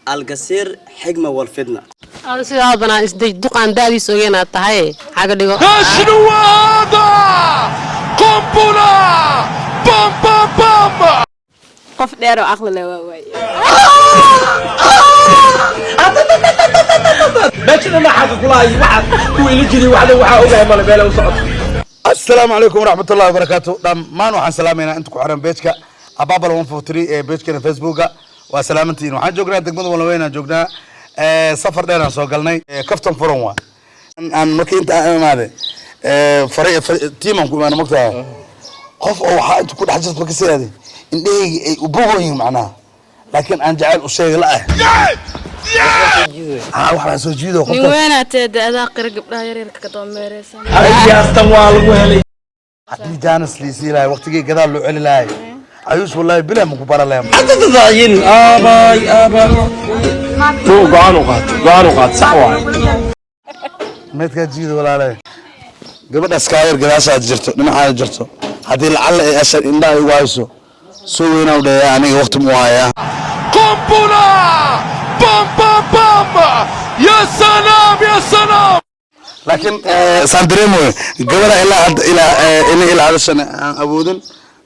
Algasiir xigma walfidna. Adu sidaa banaa isdej, duqaan da'diis ogeenaad tahay, xaga dhigo. شنو هذا؟ قنبلة بام بام بام. Qof dheer oo aqli leh waa waaye. Meeshana maxaa kulahay? Waxaad kuwa ila jiray waxda waxaa ogahay male meele u socoto. Asalaamu calaykum waraxmatullahi wabarakaatu. Dhammaan waxaan salaamaynaa inta ku xiran page-ka Ababal 143 ee page-kana Facebooka. Waa salaamantiin. Waxaan joognaa degmada Wanlaweyn aan joognaa. Safar dheer aan soo galnay. Kaftan furan waa aan markii inta aan imaade faray tiimaan ku imaana, mogtahay, qof oo waxaa inta ku dhex jirta marka sidaadi indhahayga ay u bogoyin macnaha, laakiin aan jacayl u sheega la ah. Wax baa soo jiido Nin qofkaas. weynaatee, da-daa qira, gabdhaha yaryarka ka doomeereysan. Ayaastan waa lagu helay. Haddii jaanis liisii lahay, waqtigii gadaal loo celi lahay, Cayuus, wallahi bilaa maku bara lahay. Adadayin aabay aabay tuu go'aan u qaato, go'aan u qaato, sax waay. Meedkaa jiida walaale, gabadhaas kaayar gadaashaad jirto, dhinacaada jirto, haddii lacalla ay asha indhaha igu hayso, soo weynaa u dheeyaa, aniga waqti mu hayaa. قنبلة بام بام بام، يا سلام يا سلام. Laakiin saan dareemayo, gabadha ilaa hadda ilaa ina ilaa hadashan aan awoodin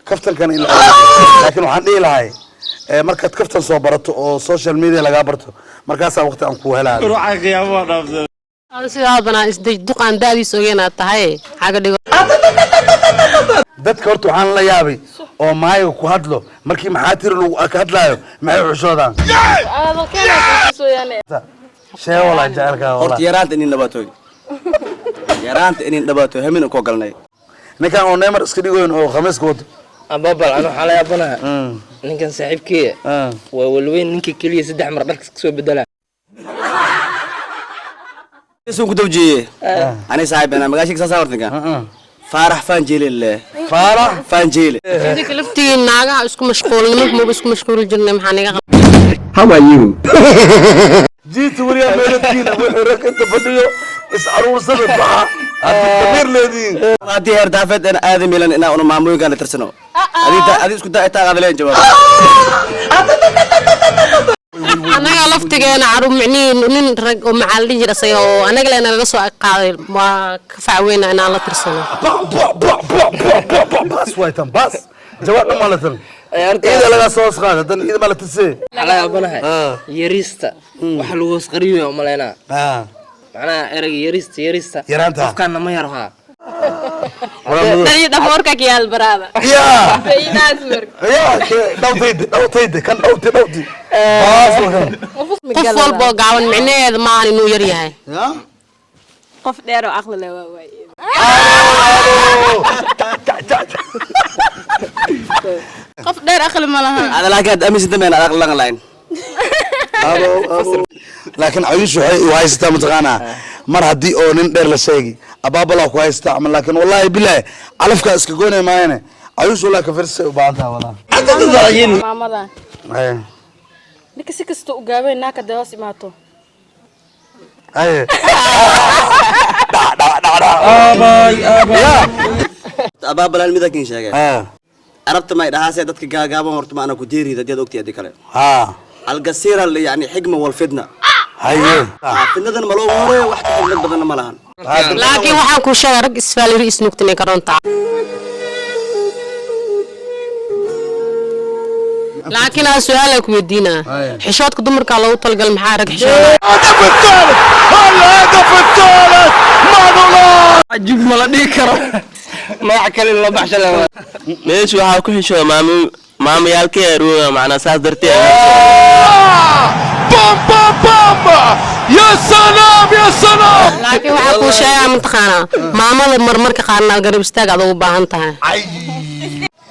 kaftankana ilaa awoodin. Laakiin waxaan dhihi lahay, markaad kaftan soo barato oo social media lagaa barto, markaasaa waqti aan kuu helaa. Ruuxa qiyaamo waa dhaafsan. Adu sidaa banaa isdej, duqaan da'diis ogeenaad tahay, xaga dhigo. Dadka horta waxaan la yaabay oo maayaga ku hadlo, markii maxaa tiri lagu ka hadlaayo, maxay xushoodaan? Shee walaa jecelkaa. Horta Walaa. Yaraanta inin dhabaatoy, yaraanta inin dhabaatoy, hamin koo galnay. Ninkan oo Neymar iska dhigoyn oo khamiiska wato. Ababal, anu waxaa la yaabanaha ninkan saaxiibkeeya waa walweyn, ninka keliya saddex mar dharka kasoo bedela. Sun ku dawjiye ani saaxiib ana magaashiga saasa hortinka Faarax Faanjeele le. Faarax. Faanjeele. Idinka laftigiin naagaha isku mashquul, nimanka maba isku mashquuli jirnay, maxaa naga qab? How are you? Jiita weligaa meeladkiina wuxuu rag inta fadhiyo is aruursada baxa haddii damiir leedihiin. Haddii heer daafeed aan aadi milan inaa una maamooyinkaan la tirsano, adi isku daa itaa qaadaleen jawaab. Annaga laftigeena caruur micnihi nin rag oo maxaa la dhihi jira isaga oo annaga le nalaga soo qaaday, waa ka facweyna inaan la tirsano. Baas waay tan, baas jawaab dhan maa la tan, ciida lagaa soo hoos qaada haddana ciida maa la tirsee. Waxaa la yaabanahay yarista waxa lagu hoos qariyo umalaynaa, macnaha ereyga yarista, yarista. Yaraanta. Qofkaana ma yaro haa. Tani dhafoorka kiyaal baraada. Ya. Faa'iidaas marka. Ya, dhawtayde, dhawtayde kan, dhawti dhawti baas waa kan. Qof walba oo gaaban micnaheeda maahan inuu yar yahay. Ya. Qof dheer oo aqli leh waa waaye. Qof dheer aqli ma lahan. Ada laakiin aad aaminsan dameen aad aqlan lahayn. Laakiin Cayuush waxay u haysataa, mataqaanaa, mar haddii oo nin dheer la sheegi, abaabalaa ku haystaa camal. Laakiin wallaahi bilaahi calafkaa iska goynay maayane, Cayuush wallahi ka firsay u baahan tahay wallahi. Maamada. Ninka si kasta u gaabeen naaka dee hoos imaato. Aye. Dhac dhac dhac dhac. Aabay aabay. Ya. Abaabalaan midakin sheegay. Arabta may dhahaasee dadka gaagaaban horta ma ana ku deeriid haddii aad ogtahay, haddii kale algasiira yani xigma walfidna. Haye. Fidnadan ma loogu horeeyo, wax ka xigmad badanna ma lahan. Laakiin waxaan kuu sheegay, rag isfaaliri isnuugta inay karoontaa, laakiin aan su-aal aan ku weydiinaa. Haye. Xishoodka dumarkaa loogu talagal, maxaa rag xishooda? الهدف الثالث، الهدف الثالث، مانولا. Cajiib, ma la dhihi karo magac kale loo baxsha leh. Meesha waxaa ku xishooda maamo, maamayaalka aruuga, macnaa saas darteed. بام بام بام، يا سلام يا سلام. Laakiin waxaa kuu sheegaa, mataqaanaa, maamada marmarka qaarna garab istaag aad ugu baahan tahay. Ay,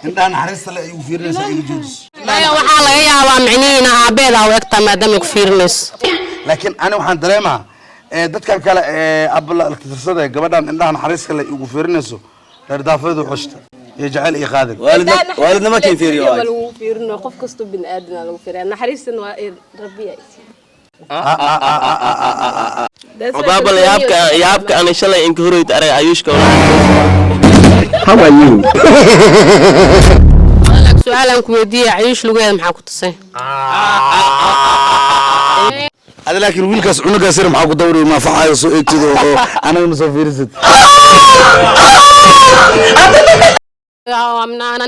indhaha naxariista le ay ugu fiirinaysaa, iga joojiso. Maya, waxaa laga yaabaa micnihiina aabeeda u egtaa maadaama ay ku fiirinayso. Laakiin ani waxaan dareemaa dadkan kale ee abla tirsada, gabadhan indhaha naxariiska le igu fiirinayso, reer daafeedu xushta iyo jacayl iyo qaadir. Waalidnimo kin fiiriyo. Ma lagu fiirino, qof kastoo bini aadan lagu fiiriya, naxariistan waa rabbiya. Abaabal, yaabka yaabka ani shalay inka horeyta arag Ayuushka. How are you? Su-aal aan ku weydiiyey, Cayuush lugeeda maxaa ku tusay? Ada laakiin wiilkaas cunugaas yar maxaa ku dawri maafaxaayo soo eegtid oo anaga ma soo fiirisid?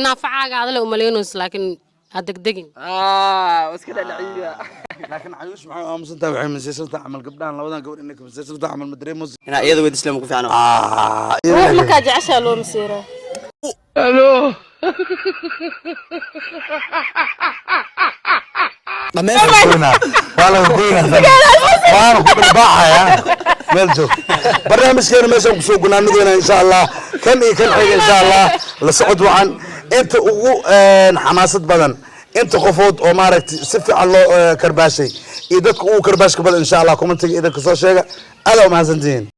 Naafacaaga adale umalaynayso, laakiin ha degdegin. Iska dhadhaciya. Laakiin Cayuush maxay u aamusan tahay? Waxay masaysan tahay camal gabdhahan, labadan gabadh inay ka masaysan tahay camal, ma dareemayso. Inaa iyada weyd islaam ku fiicno. Ruux markaa jeceshaa loo masiiraa. الو. Waa laga goynaa, waana ku dharbaaxaya. Meel joog, barnaamijkeena meeshaan kusoo gunaanadoona insha Allah. Kan iyo kan xiga insha Allah la socod wacan. Inta ugu xamaasad badan, inta qofood oo maaragtay si fiican loo karbaashay iyo dadka ugu karbaashka badan, insha Allah commentiga idinka soo sheega. Aad umahadsantihiin.